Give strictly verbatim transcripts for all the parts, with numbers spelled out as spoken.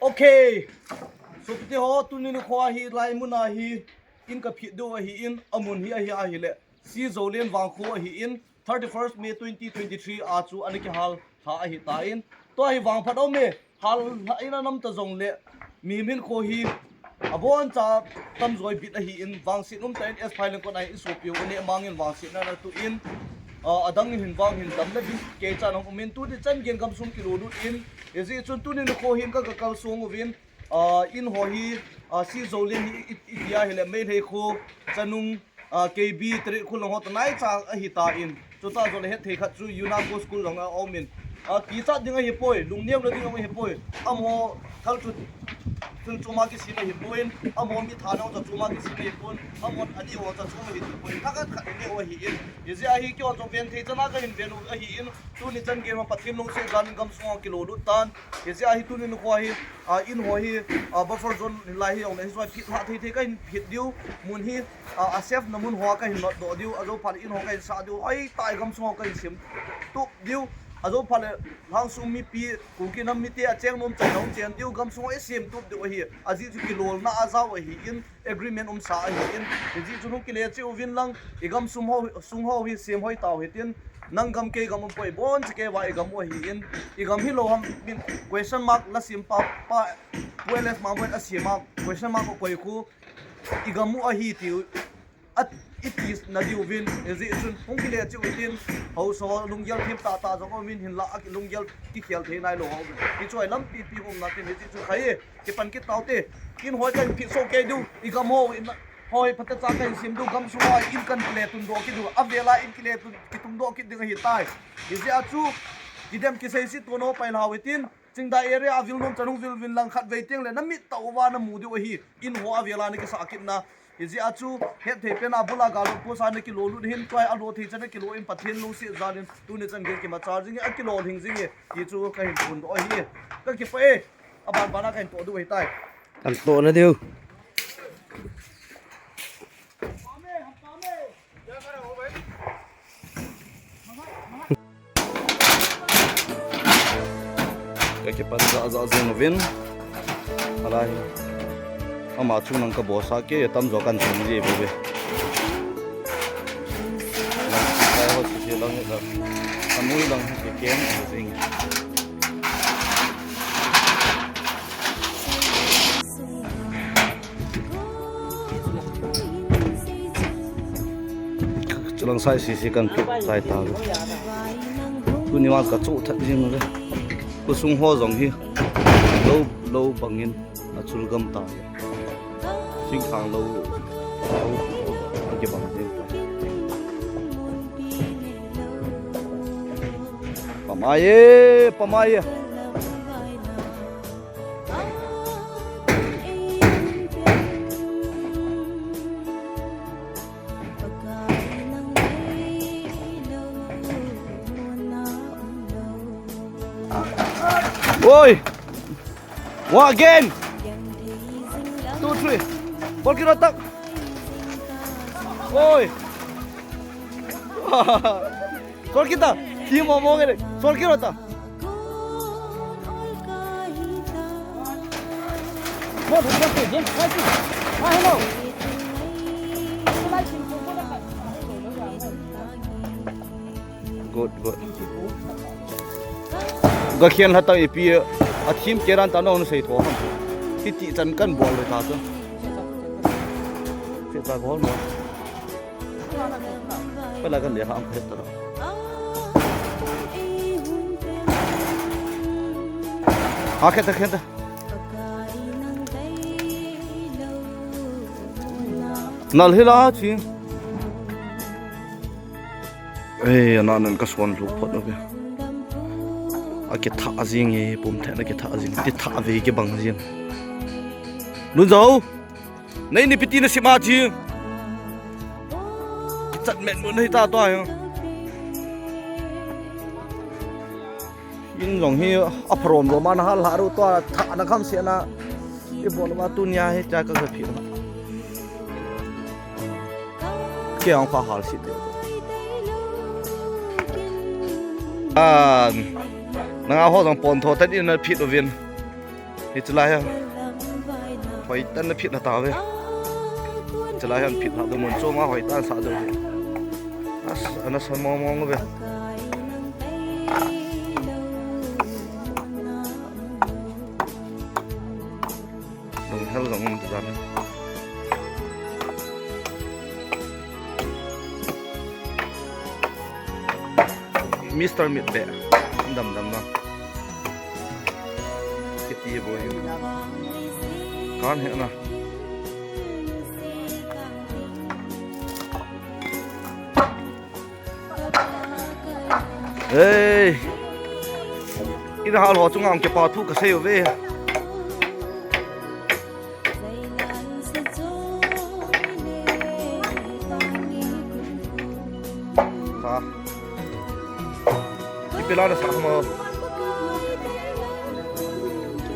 Okay. Sopite ho, tuni nikho hi hilai mun a hi in kaphit diu ahin, amun hi ahi ahile, C. Zolian Vangkho ahin, thirty-first May twenty twenty-three a chu ana kihal lha ahitan. Tua hi vangphat aume, hal lha in anam ta jongle, mihem hinkho hi aboncha tamjo ibit ahin, vangset umtah in S. Phailengkot a hin isopiu aneh mangin vangsetna ana tuh in, ah, adang in hin vang hin damna ding kichat hung umin, tuni chan geiyin gamsung kilolut in, hijeh chun tuni nikho hin ka, kakalsong uvin, ah, in ho hi, ah, C. Zolian hi i, i, itia hile Meitei kho, Chanung, ah, K B, Tret Khullen ho toh naicha ahitan. Chutah jongle hetthei khat chu Yunnan Go School jong aumin. Ah, kichat ding ahipoi, lungneona ding jong ahipoi. Amaho thal chu thil choma kisem ahipoi, amaho mitha jong chu choma kisem ahipoi, amaho ani ho chu choma ahipoi. Thakhat khat inei u ahin. Hijeh a hi keiho chu venthei chana kahin venu ahin. Tuni chan geiyin Pathen lungset jalin gamsung a kilolut tan. Hijeh a hi tuni nikho hi, ah, in ho hi, ah, buffer zone hilai hi jongle hichu a phit lha thei thei kahin phit diu. Mun hi, ah, a safe na mun hoa kahin lotdoh diu. Ajo phat in ho kahin sah diu. Hoitah in gamsung ho kahin semtup diu. Ajo phat le lhangsung mipi, Kuki nam mite acheng nom chan hung chen diu. Gamsung ho isemtup diu ahi. Ajeh chu kilolna ajao ahin, agreement umsa ahin, hijeh chun hung kile cheh uvin lang, igamsung ho, sung ho hi sem hoi tau hitin, nang gam kei gam umpoi, boncha keiva igam u ahin, igam hilou ham min question mark la sem pa, pa, Pu L S Mangboi in asem a question mark akoi khu, igam u ahi tiu, a, iti na diuvin, hijeh chun hung kile cheh utin, haosa ho lunggel them tahtah jong umin hinla, a lunggel kikhel thei nailou ho. Hichu a lampi pi umna tin, hijeh chun khai, kipan kit taute. In ho kahin phit soh kei diu, igam ho, in ho hi phatecha kahin sem diu, gamsung ho in kahin kile tundoh kit diu, avela in kile tun, kitungdoh kit ding ahitai. Hijeh a chu, kidem kiseiset tona pai lhau hitin, Chingdai area a vil nom chan hung vil uvin lang, khatvei tengle namit tah uva namu diu ahi, in ho avela nakisah kitna. Hijeh a chu, hetthei pen a bula galon post a nakilolut hin, tua hi alo thei chan a kilo in Pathen lungset jalin, tuni chan geiyin kimachal jingin, akilolhing jingin, ti chu kahin phondoh ahi. Kakipah e, aban ban a kahin toh diu ahitai. Kahin toh na diu. Kakipan jahjah jing uvin. Alai. Ama chu nang kabol sah kei, atamjo kahin chun ji bou ve. Lai ho chu lang lang. Anoi lang hi kei keng jing. Chulang sai sisi kan pi tai ta. Tuni vang kachu that jing le. Khosung ho jong hi. Lou, lou bangin achul gam ta. Singkhang lou. Lou. Akibang jing ta. Pamai e, pamai e. Oi! One again! Two, three. Ball kira tak. Oi! Goal kita. Team mo mo gele. Goal kira ta. Good, good. Gakhen lha ta ipi a team keran ta nong sei tho ham. Hiti chan kan bol le ta chu. Che ta goal mo. Pala kan le ham phet ta. Ha, khen ta, khen ta. Nal hi la chi. Ei, ana nan ka suan lu phot no be. Akitha jing e, pum the na kitha jing. Ti tha ve kibang jing. Lun jao. Nei ni piti na sima chi. Chat met mun hita to ayo. In jong hi a pharom lo man hal haru to tha na kham se na. I bol ma tunia hi cha ka ka phi. Ke ang kha hal sit de. Ah, nanga ho jong pon tho tan in na phit uvin. Hiche lai a. Hoitah in na phit na tave. Hiche lai a phit na do mun chom a hoitah in sa do. As, ana sa mong mong ve. Dong hel dong um tu dan. Mister Mit be. Dam dam na. Kiti bo hi. Kan he na. Hey. Ina hal ho chunga kipa thu kasei uve. Sa. Ipi la nasa mo.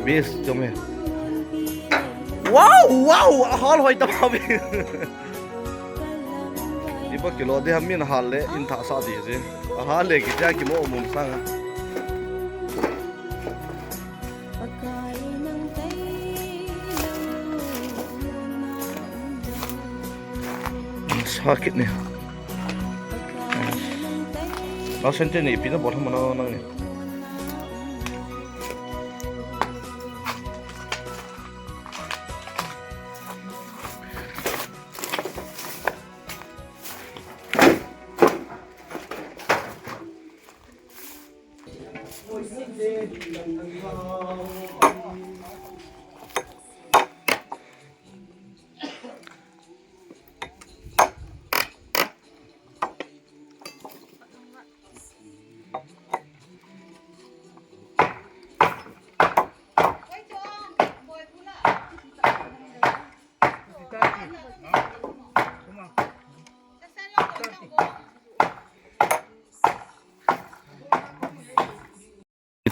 Miss, chom e. Wow, wow, ahal hoi ta ba be. Iba kilo de ham min hal le in tha sa di je. Ahal le ki ja ki mo mum sang. Sakit ni. Nang sente ni pina bol ham nang ni.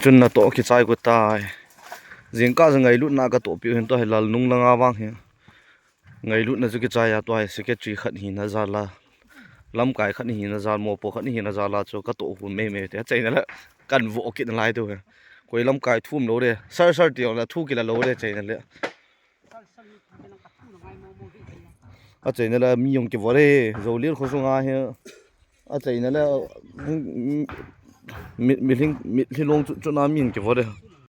Chun natoh kichai got tai. Jingkah jong ngailutna katoh piu hin tua hi lal nung langa vang hi. Ngailutna chu kichai a tua hi secretary khat hina jal a. Lamkai khat hina jal, mopo khat hina jal a chu katoh hun mei mei te. Achaina le kan vo kit nalai tu hi. Koi lamkai thum lou le. Sir, sir ti lou le, thu kila lou le, achaina le. Achaina le mi jong kivo le, Jolil kho sunga hi. Achaina le, mi, mi, mi, mi, lhilong chu, chu na mi jong kivo le.